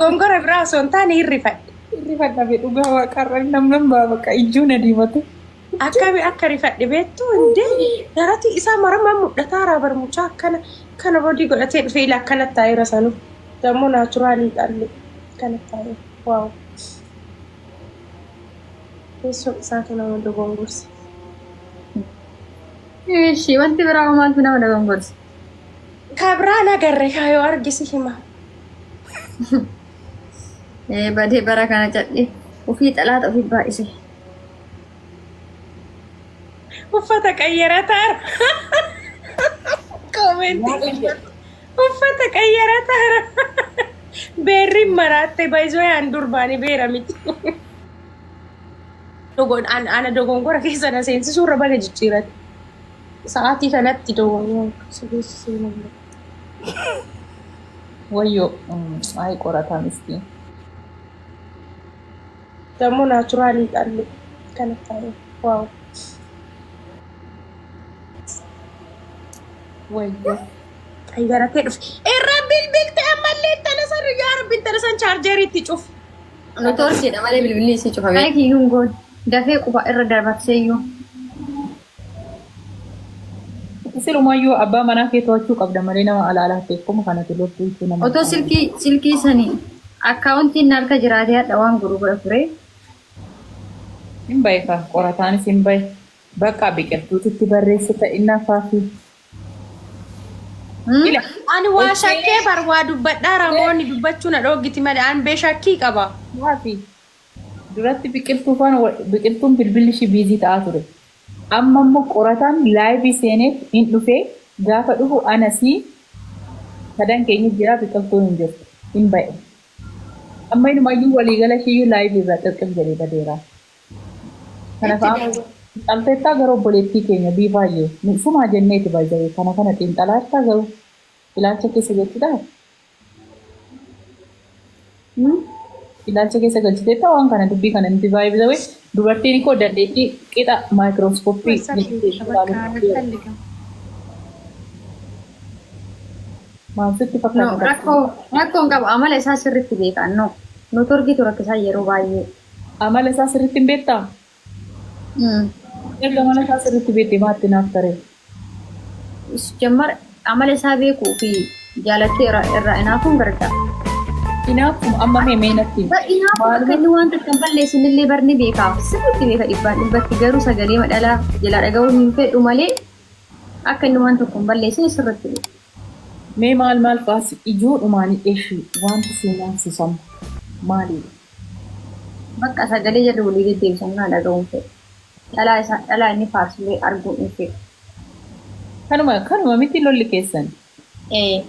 Dogongora biraa osoo hin taane hin rifadhe. Rifadha be dhugaa waaqarra namni baa bakka ijjuu na diimate. Akkami akka rifadhe beektu hundee darati isaa maramaa mul'ataa raa mucaa akkana kana bodii godhatee dhufee ila akkana taa'eera sanuu. Dammoo naachuraalii dhalli akkana taa'eera. Waaw. Teessoon isaatu nama dogongorsa. Ishii wanti biraa hoo maaltu nama dogongorsa? Ka biraan agarre kaayoo argisi hima. Ee badee bara kana cadhe ofii xalaata ofii baay'ise. Uffata qayyarataara. Koomentii. Uffata qayyarataara. Beerriin maraatte baay'isoo yaan durbaani beera miti. Ana dogongora keessa na seensisuu irra baga jijjiirate. Sa'aatii kanatti dogongora si keessa seenuu. Wayyoo ay qorataa miskiin. Dammoo naachuraalii dhalli kana taa'e. Waaw. Wayyoo. Qayyaratee dhufe. Irra bilbilte ammallee intala san yaa rabbi intala san chaarjerii itti cufi. Nu torsiidha malee bilbilli isii cufame. Ani kiyyuun goon dafee quba irra darbaksee iyyuu. Silumayyuu abbaa manaa kee to'achuu qabda malee nama alaalaatte akkuma kanatti loltuu itti nama. Otoo silkii silkii sanii akkaawuntiin na harka jiraatee hadha waan godhu godha ture. Hin bahe kaa qorataanis hin bahe. Bakka biqiltuutitti barreesse ta'innaa faafi. Ila Ani waa shakkee bar waa dubbadhaa ramoonni dubbachuu na dhooggiti malee an bee shakkii qaba. Maafi duratti biqiltuu faana biqiltuun bilbilli ishii biizii ta'aa ture. Amma immoo qorataan laayivii seeneef hin dhufee gaafa dhufu anasii sadan keenya jira biqiltuun hin jirtu hin ba'e. Amma inumayyuu waliigala ishiiyyuu laayivii irraa qirqim jedhee badeera. Kanaaf Itti amma deemu. xiinxalteettaa gara obboleettii keenya bii baay'ee sumaa jenneeti baay'ee kana kana xiinxalaa jirtaa garuu ilaalcha keessa galchitaa? Ilaalcha keessa galchiteetta waan kana dubbii kana nuti baay'ee bitawee dubartiin koo dandeettii qixa maayikirooskooppii maal sitti No, fakkaata? rakkoo rakkoon qabu amala isaa sirriitti beeka. No, nu torgitu rakkisaa yeroo baay'ee. Amala isaa sirriitti hin beektaa? Erga amala isaa sirriitti beekte maatti naaf taree? Jammar amala isaa beekuu fi jaalattee irraa inaafuun gargaara. Inaaffuma amma mee mee natti himi. Inaafuun akka Maaluma inni waan takka hin balleessine illee barni beeka. Sirriitti beeka dhibbaan dhibbatti garuu sagalee madhalaa jalaa dhaga'uu hin fedhu malee akka inni waan tokko hin balleessine sirriitti beeka. Mee maal maal fa'aa si ijoodhumaanii eshi wanti si inaafsisan maalidha? Bakka sagalee jarri walii deddeebisan kana dhaga'uu hin fedhu. Dhalaa isaa dhalaa inni faarsullee arguu hin fedhu. Kanuma kanuma miti lolli keessan. Ee.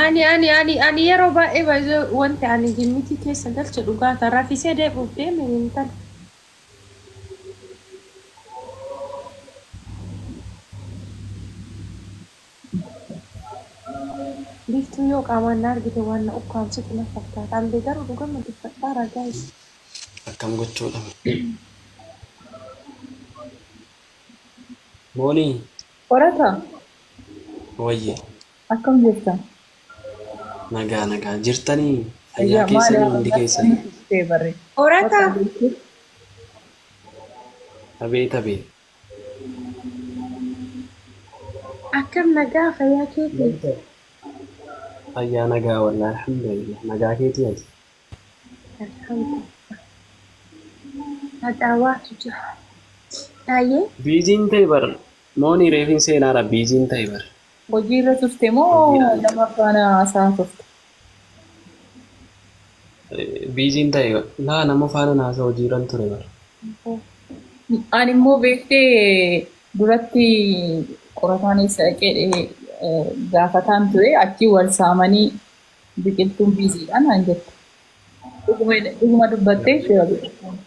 Ani yeroo baay'ee baay'ee wanti ani gimmitii keessa galche dhugaata rafisee deebi'uuf deeme intala. Biiftuu yoo qaamaan na argite waan na ukkaamsitu na fakkaata. Ambee garuu dhugama dubbadhaa ragaa isa. Akkam gochuudha? Moonii Qorata wayye akkam jirta? Nagaa nagaa jirtanii fayyaa keessanii hundi keessanii. Barre. Qorata. Abeet abeet. Akkam nagaa fayyaa keetii? Fayyaa nagaa wallahi alhamdulillah nagaa keetii ati. Alhamdulillah. Haxaawaatu jira. Baay'ee. Biiziin ta'e bar moonii reefin seenaara biiziin ta'e bar. Hojii irra turte moo nama faana haasa'aa turte? Biiziin ta'e laa nama faana naasa hojiirran ture bar. Ani immoo beektee duratti qorataan eessa dhaqee gaafataan ture achii wal saamanii biqiltuun biiziidha naan jette. Dhuguma dubbattee jechuudha biqiltuun.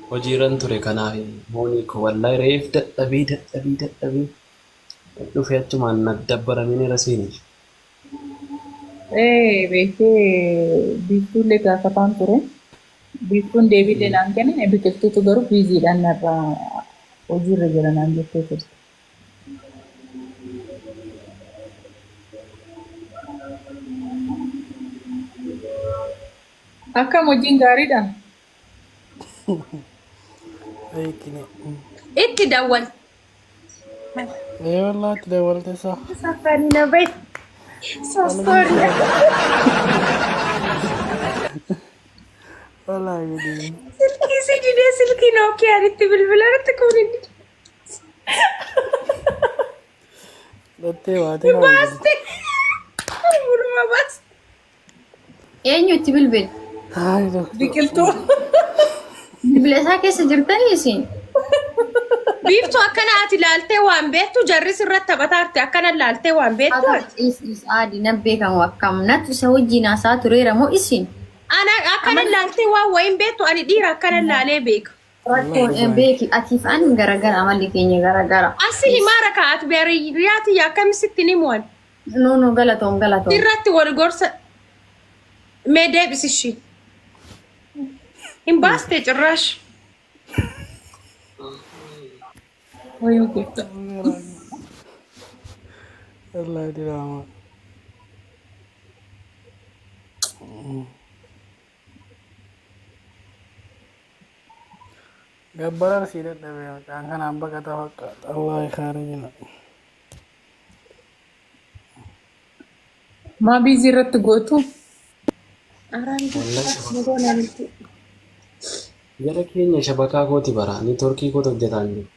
Hojiirran ture kanaaf moonii koo wallahi reef dadhabee dadhabee dadhabee dhufe achumaan na dabbarameen irra seene. Ee beektee biiftuullee gaafataan ture. Biiftuun deebiillee naan kennine biqiltuutu garuu biiziidhaan narraa hojiirra jira naan jettee turte. Akkam hojiin gaariidha? Eeyyine. Itti dawwal. Ee wallahi itti dawwalte isaa. Safari na bai. So sorry. Wallahi gudii. Silkii si didee silkii Nookiyaan itti bilbilarratti kun hin dide. Dhattee baatee maal godhe? Baaste. Murma baaste. Eenyu itti bilbile? Hayi doktor. Biqiltuu. Bilbila isaa keessa jirtanii isin? Biiftuu akkana ati laaltee waan beektu jarri sirratti taphataarte akkana laaltee waan beektu ati. Is is aadi nan beekamu akkam natu isa wajjin haasaa tureera moo isin? Ana akkana laaltee waan wayiin beektu ani dhiira akkana laalee beeka. Rakkoon beeki atiif an garagara amalli keenya garagara. Asi himaara kaa'at beeriyaati akkamitti ni mu'an. No no galatoom galatoom. Irratti wal gorsa mee deebisi ishii. Hin baaste cirraash. Wayii gooftaa. Wallahi diraamaa. Gabbara sii dadhabe maqaan kanaan baqataa fakkaata. Wallahi khaarijina. Maa biizii irratti gootu? Araan Wallahi goona miti. Jara keenya shabakaa kooti bara niitoorkii kootu hojjetaa hin jiru.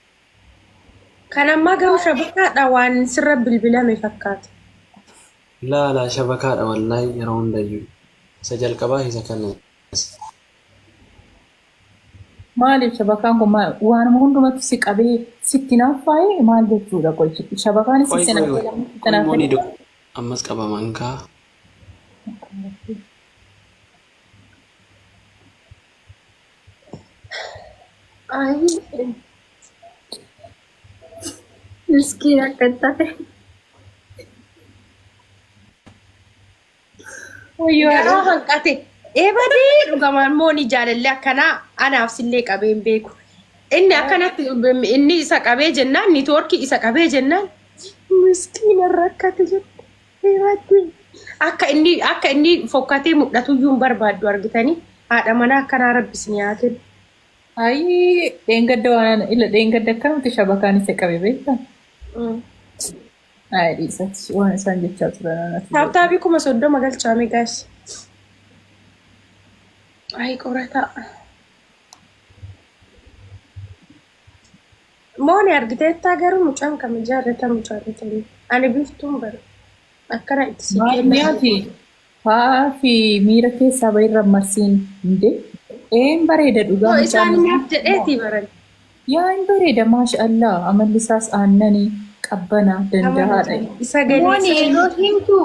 Kan ammaa garuu shabakaadha waan sirra bilbilame fakkaata. Laa laa shabakaadha wallahi yeroo hundayyuu. Isa jalqabaa isa kana. Maaliif shabakaan kun maal waanuma hundumatti si qabee sitti naaffaa'ee maal jechuudha qoy shabakaanis Qoy sitti qoy naaffee qoy lamni sitti qoy naaffee moonii ammas qabaman kaa. Ayi. Miskiin akka taate. Wayyoo Garaa haadha. hanqate. Eebadee dhugamaan moonii jaalallee akkanaa anaaf sillee qabee hin beeku. Inni akkanatti inni isa qabee jennaan niitoorkii isa qabee jennaan miskiina rakkate jette. Eebadee. Akka inni akka inni fokkatee mul'atu iyyuu hin barbaaddu argitanii haadha manaa akkanaa rabbis ni haa kennu. Ayii dheengadda waan ila dheengadda akkanumatti shabakaan isa qabe beektaa? Ayii dhiisati waan isaan jechaa turan anatti. Taaptaabii 30,000 galchaame gaas. Ayi qorataa. Mooni argiteettaa garuu mucaan kama jaallatamu jaallatanii. Ani biiftuun bara. Akkana itti si Maal kenna. nyaati? Fa'aa fi miira keessaa bahirra marsiin hinde. Een bareeda dhugaa Yoo mucaan isaan nyaaf jedheeti baran. Yaa hin bareeda maasha Allah amalli isaas aannanii qabbana danda'aadha. Isa gadi. Mooni yeroo himtu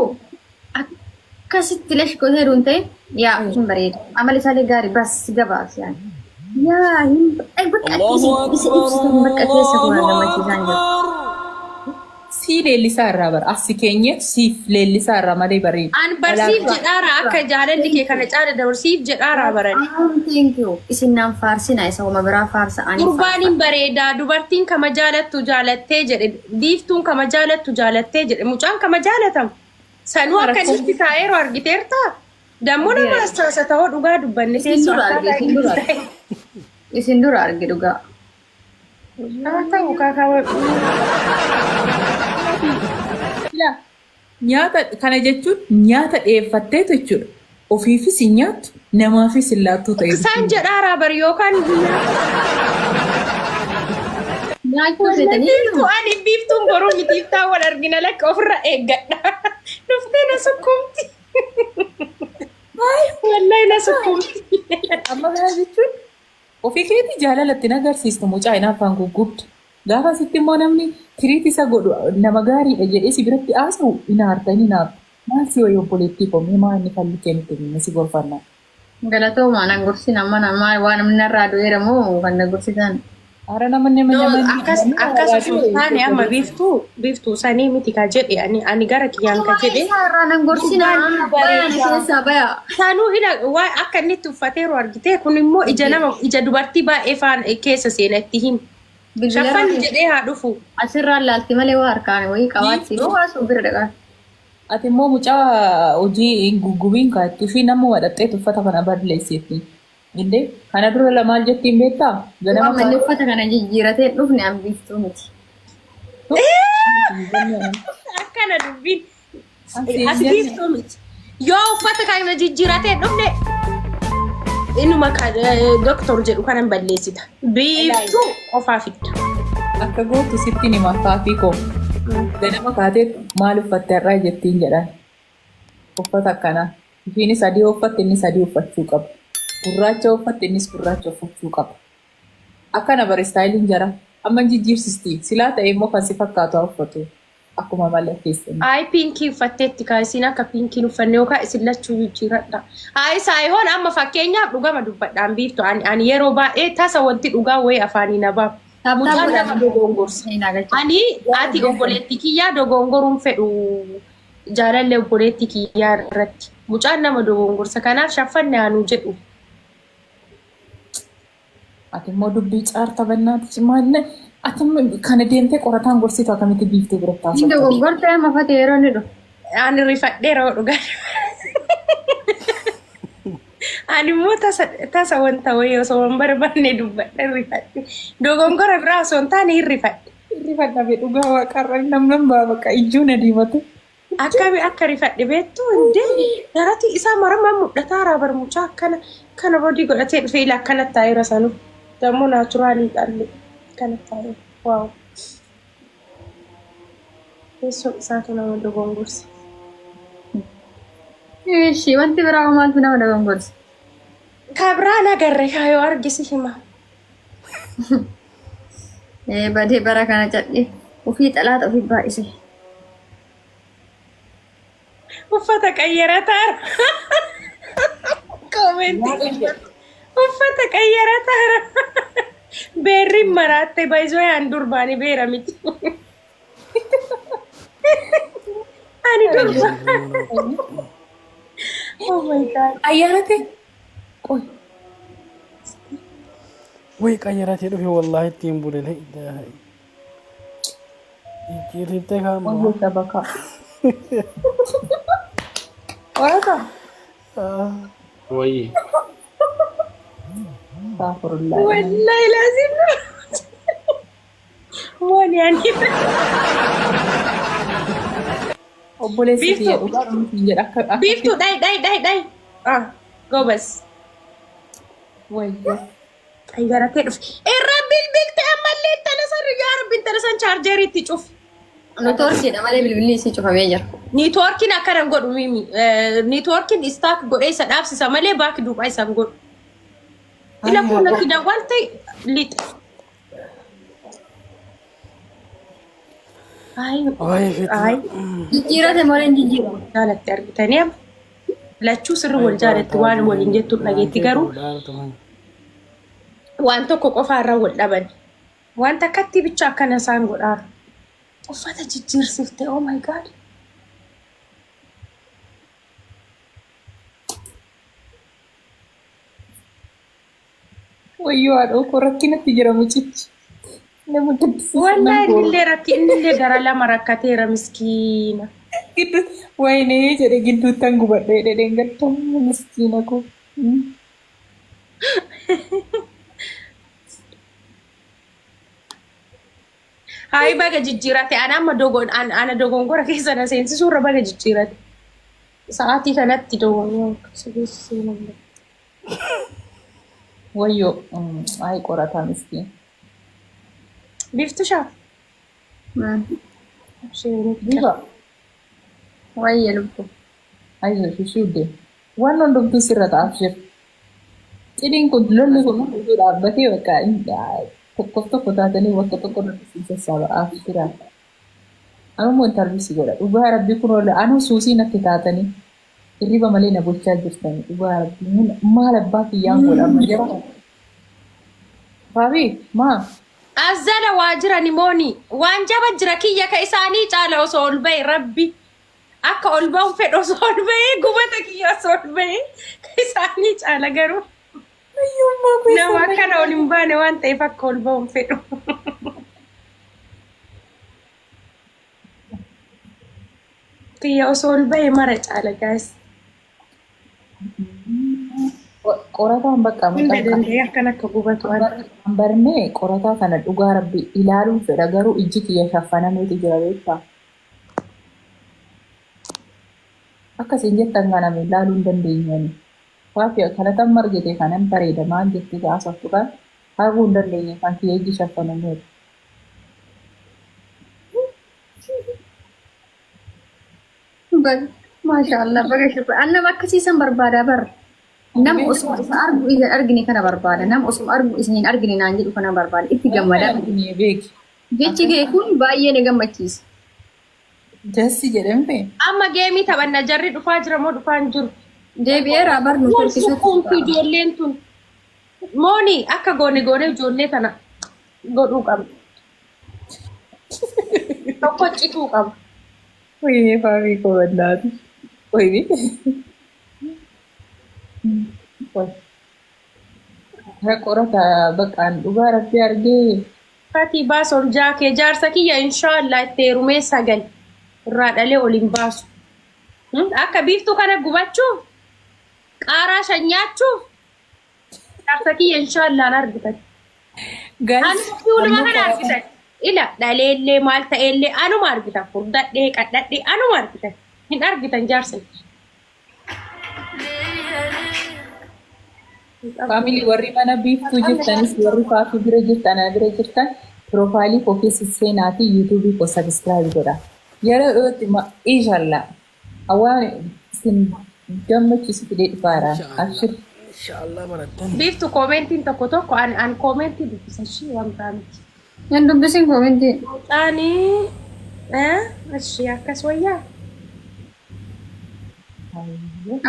akkasitti lash gootee hin ta'in yaa hin bareeda. Amala isaallee gaarii bas gabaabsi yaani. Yaa hin bakka Allahu isa Akbar ibsitan bakka keessa kun Allahu gammachiisaan jiru. Akbar. Sii leellisaa irraa bara assi keenyeef siif leellisaa irraa malee bareeda. An barsiif jedhaara akka jaalalli kee kana caala dabarsiif jedhaara baran. Thank you. Isin naan faarsina isa homa biraa faarsa ani Gurbaan hin bareedaa dubartiin kama jaalattu jaalattee jedhe biiftuun kama jaalattu jaalattee jedhe mucaan kama jaalatamu. Sanuu akka inni itti taa'eeru argiteertaa? Dammoo nama hasaasa ta'uu dhugaa dubbanne Isin teessoo dura arge, akkaataa isin inni dura itti arge. Isin dura arge dhugaa. Haa ta'u kaakaa. Ilaa nyaata kana jechuun nyaata dhiyeeffatteetu jechuudha. Ofiifis hin nyaattu namaafis hin laattuu ta'e. Isaan jedhaaraa bari yookaan Nyaachuu feetanii biiftuu ani biiftuun boruu mitiiftaa wal argina lakka ofirra eeggadha. Dhuftee na sukkuumti. Wallahi na sukkuumti. Amma kana jechuun ofii keetii jaalala ittiin agarsiistu mucaa hin afaan guggubdu. Gaafa sitti immoo namni tiriit isa godhu nama gaariidha jedhee si biratti haasa'u hin aarta hin hinaaftu. Maal si wayii obboleettii koo mee maal inni falli kee nutti himi si gorfanna. Galatooma nan gorsina mana maal waan namni narraa du'eera moo kan na gorsitan. Hara nama nama No, nama akkas akkas osoo hin taane amma biiftuu sanii miti ka jedhe ani gara kiyyaan ka jedhe Isaa irraa nan gorsinaa gurbaan bayaan bareeda. keessaa baya. Sanuu ila waa akka inni itti uffateeru argitee kun immoo ija nama ija dubartii baay'ee faan keessa seena itti himi. Bilbilarraa Shaffanni jedhee haa dhufu. asirraan laalti malee waa harkaan wayii qabaatti. Yoo waa sun bira dhaqaa. Ati immoo mucaa hojii hin guggubiin kaattu fi nama wadhaxxeetu uffata kana balleesseetti. Illee kana dura lamaal jettiin beektaa? Ganama Waan malli uffata kana jijjiiratee hin dhufne an biiftuu miti. Akkana dubbiin. Ati biiftuu miti. Yoo uffata kana jijjiiratee dhufne inuma doktor jedhu kanan balleessita. Biiftuu qofaa fidda. Akka gootu sitti hima faafii koo. Ganama kaatee maal uffatte har'aa jettiin jedhaan. Uffata akkanaa. Ishiinis adii uffatte innis adii uffachuu qaba. Gurraacha uffatte innis gurraacha uffachuu qaba. Akkana bare istaayiliin jara. Amma hin jijjiirsisti. Silaa ta'e immoo kan si fakkaatu haa uffatu. Akkuma mala keessanii. Ayi pinkii uffatteetti kaa isin akka pinkiin uffanne yookaan isin lachuu jijjiiradha. Ayi saayihoon amma fakkeenyaaf dhugama dubbadhaan biiftu ani yeroo baay'ee tasa wanti dhugaa wayii afaanii na ba'a. Taaptaap Mucaan nama godhaa. dogongorsa. Ani ati obboleettii kiyyaa dogongoruun fedhu jaalallee obboleettii kiyyaa irratti. Mucaan nama dogongorsa kanaaf shaffanne aanuu jedhu. Ati immoo dubbii caarta bannaati maal ati immoo kana deemtee qorataan gorsitu akkamitti biiftee biratti Inni haasofta? dogoggortee amma fate yeroo inni dhufu. Ani rifadheera yoo dhugaa. Ani immoo tasa tasa wanta wayii osoo hin barbaanne dubbadhe rifadhe. Dogongora biraa osoo hin taane hin rifadhe. Rifadha dhugaa waaqarra namnan baa bakka ijjuu na diimate. Akkami akka rifadhe beektu indee darati isaa maramaan mul'ataa bar mucaa akkana kana bodii godhatee dhufee ila akkana taa'eera sanuu. Dammoo naachuraalii dhalli akkana taa'eera. Waaw. Teessoon isaatu nama dogongorsa. Ishii wanti biraa hoo maaltu nama dogongorsa? Ka biraan agarre kaa yoo argisi hima. Ee badee bara kana cadhe ofii xalaata ofii baay'ise. Uffata qayyarataara. Koomentii. Uffata qayyarataara. Beerri maraatte baay'isoo yaan durbaani beera miti. Ani durba. Oh my God. Ayyaanate qoy Way qayyaratee dhufe wallaahi ittiin bule la ilaaha Jijjiirriftee kaan wayyoo ba'a. sabakaa. Qorata. Wayii. Astaghfirullah. Wallahi lazim. Waan yaani. Obboleessi Biiftuu. kiyya dhugaa dhumti jedha akka akka Biiftuu dhayi dhayi dhayi dhayi. Ah gobas. wayyoo. Qayyaratee dhufe. Irra bilbilte ammallee intala san yaa rabbi intala san chaarjeeriitti cufi. Neetwoorkiidha malee bilbilli isii cufamee jira. Niitwoorkiin akkana hin godhu mimi. Niitwoorkiin istaak godhee isa dhaabsisa malee baaki duubaa isa hin godhu. Ila kun natti dawwalte lixa. Ayi Waayee ayi fitina. Jijjiirate malee hin jijjiiramu. jaalatti argitanii amma lachuu sirri wal jaalatti waan waliin jettu dhageetti garuu waan tokko qofaa irra wal dhaban. Wanta akkatti bicha akkana isaan godhaa. Uffata jijjiirsifte oh my God. Wayyoo haadha koo rakkinatti jira mucichi. Nama gaddisiisa. Wallahi innillee rakki innillee gara lama rakkateera miskiina. Giddu wayinee jedhe gidduuttan gubadhee dhedheen gaddamu miskiina koo. Hayi baga jijjiirate ana amma dogon ana dogongora keessa na seensisuu irra baga jijjiirate. Sa'aatii kanatti dogongora seenuu. Wayyoo ayi qorataa miskiina. Biiftu shaa. Bifa Wayya lubbu. ayyo shishii uddee. Waan hundumtuu sirra ta'aaf jira. Cidhiin kun lolli kun hundumtuu dhaabbatee bakka tokkoof tokko taatanii bakka tokko irratti si sassaaba jira. Anummoo intarvii si godha. Dhugaa rabbii kun oola. Anuu suusii natti taatanii hirriba malee na bulchaa jirtanii. Dhugaa rabbii maal abbaa kiyyaan godha amma jira. Faabii maa? Azzala waa jirani mooni. Waan jaba jira kiyya ka isaanii caala osoo ol ba'e rabbi. Akka ol ba'u fedhu osoo ol ba'e gubata kiyya osoo ol ba'e ka isaanii caala garuu. Nama akkana ol hin baane waan ta'eef akka ol ba'u hin fedhu. Kiyya osoo ol ba'e mara caala guys. Qorataan bakka Hunda mucaan danda'ee akkan akka gubatu an. Barnee qorataa kana dhugaa rabbi ilaaluun fedha garuu ijji kiyya shaffanameetu jira beektaa. Akkasiin jettan kana ilaaluu hin dandeenyani. Waafi kanatan margite kanan bareeda maal jettee haasoftu kan arguu hin dandeenye kan kiyya ijji shaffanameetu. Baga maashaallah baga shukr. An nama akkasiisan barbaada bar. Nama osuma isa argu isa hin argine kana barbaada. Nama osuma argu isa hin argine naan jedhu kana barbaada. Itti gammada. Beeki. Jechi kee kun baay'ee na gammachiisa. Dassi jedhamte. Amma geemii taphanna jarri dhufaa jira moo dhufaa hin jiru? Deebi'eera bar nu Wal tolchisatti. sukkuumtu ijoolleen tun. Mooni akka goone goone ijoollee tana godhuu qabna. Tokko cituu qaba. Wayii faamii koo bannaati. Wayii. Qorata baqqaan dhugaa rabbi argee. Fatii baas ol jaakee jaarsa kiyya inshaallah itti heerumee sagal irraa dhalee ol hin baasu. Akka biiftuu kana gubachuuf qaaraa shan nyaachuuf jaarsa kiyya inshaallah argitan. Guys, Anuma fuuluma kana argitan. Ila dhaleellee maal ta'ellee anuma argitan. Furdadhee qadhadhee anuma argitan. Hin argitan jaarsa kiyya. Family warri mana biiftuu jirtanis warri faafii bira jirtan ana bira jirtan profile koo keessa seenaatii YouTube koo subscribe godha. Yeroo dhiyootti inshallah waan isin gammachiisu fidee dhufaara. Abshir. Inshallah barattan. Biiftu commentiin tokko tokko an an commentii dubbisa ishii waan biraa miti. Hin dubbisin commentii. Mucaanii ishii akkas wayyaa.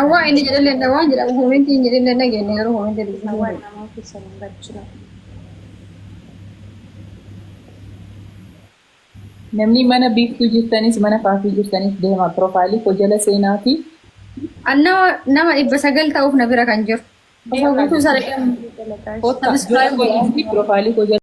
Awwaa inni jedhallee waan jedhamu commentii hin jedhillee dhageenye garuu commentii dubbisin. Waan namaa keessa hin galchina. Namni mana biiftuu jirtanis mana faafii jirtanis deema profile koo jala seenaatii An nama 900 ta'uuf na bira kan jiru. Osoo guutuu isaa dhaqee kottaa Subscribe godhaatii profile koo jala.